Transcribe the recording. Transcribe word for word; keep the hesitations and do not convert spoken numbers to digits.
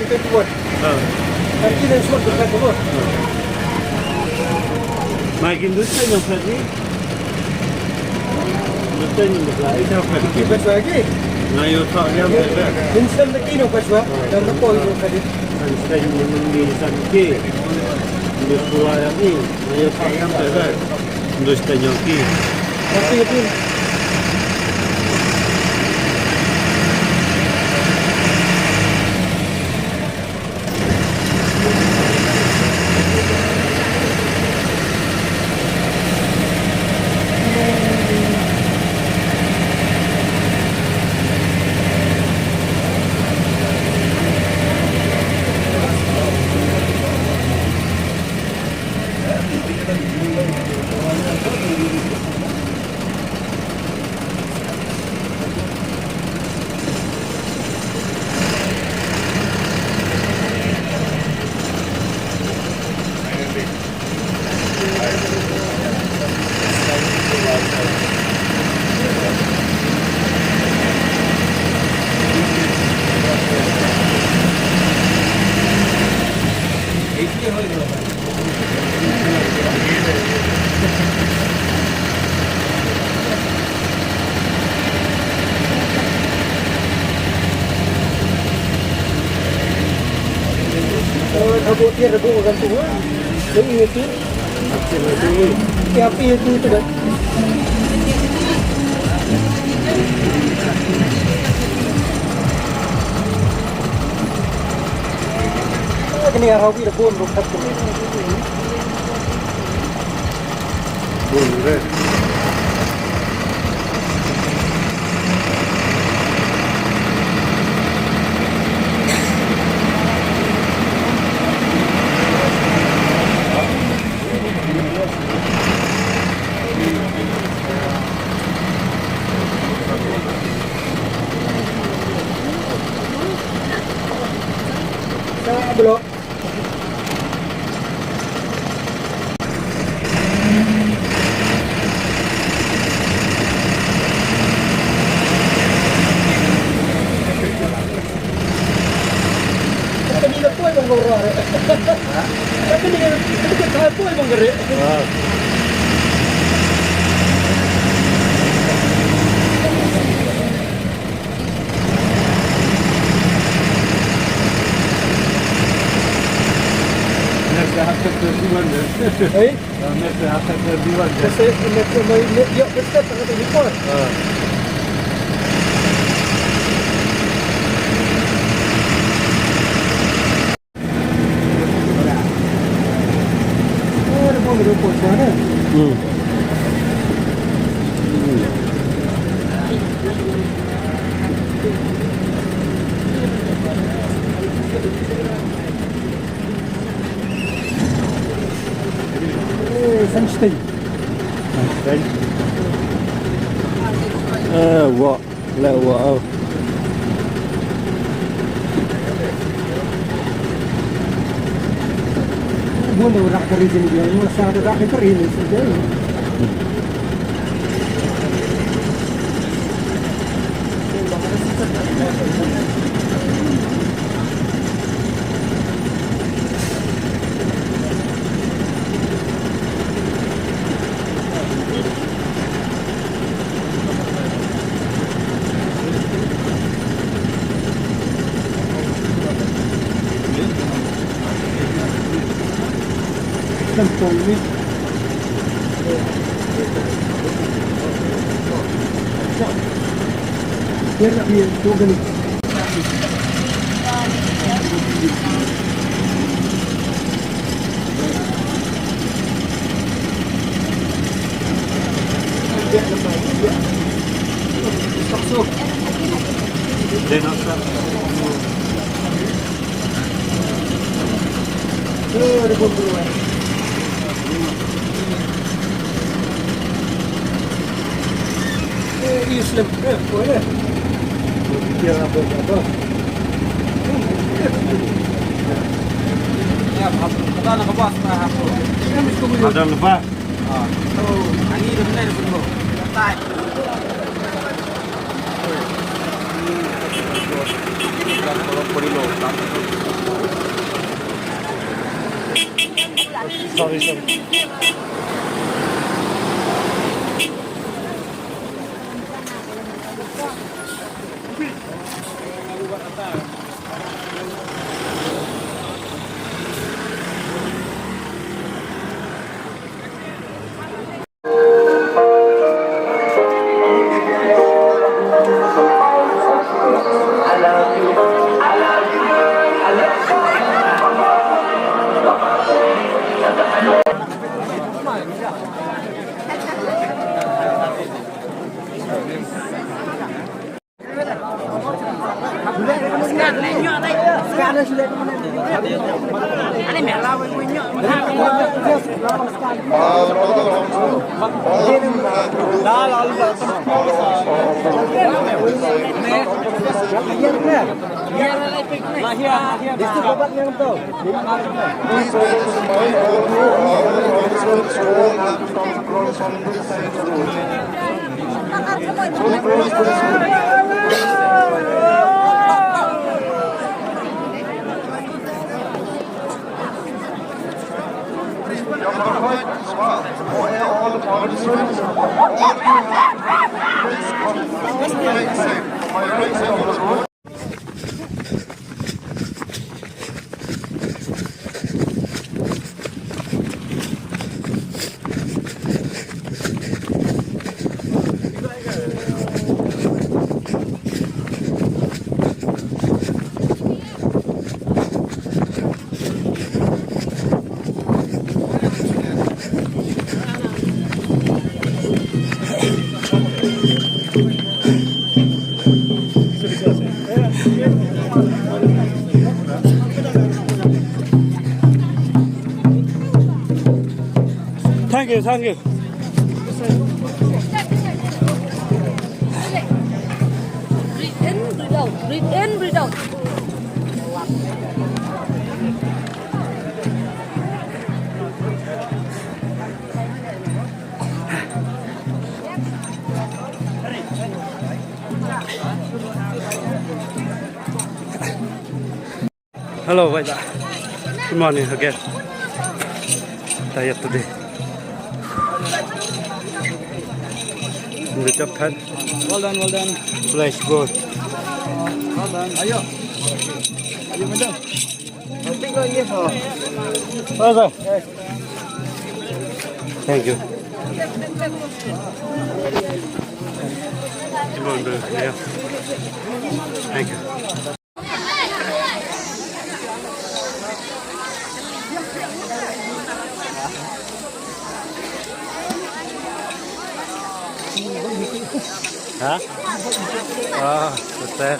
Pet wat. Ha. Pet wat. Ma kin dus ka nyong pet ni. Dus ka nyong pet ni. Ki pet lagi. Na yo tak dia pet. Insan lagi no pet wat. Dan ko yo pet. Insan ni ni san ki. Dus ko ya ni. Na yo tak dia pet. Ndu sha taiñ ïa ki. Kane a rawi da bun ruh kat kane. Bun re. Sa blok. Kani la poi bang ko ra re. Kani la poi bang ko re. Next, I have to do one. Hey? Uh, next, I have to do one. Next, next, next, next, yeah, next step, I have to do one. Uh. Hmm. Eh, Sunstein. Sunstein. Eh, wa. La wa. Bun da rak kari sini dia. Masa ada rak kari ni sini. Sorry, sorry. Please bear this in mind, all of you, all the participants, you all have to come across on this side of the road. Thank you, thank you. Breathe in, breathe out. Breathe in, breathe out. Hello, Vaida. Good morning again. Tired today. In the job pad. Well done, well done. Flesh good. Well done. Ayo. Ayo, madam. Well done. Thank you. Thank you. Huh? Ah, what's that?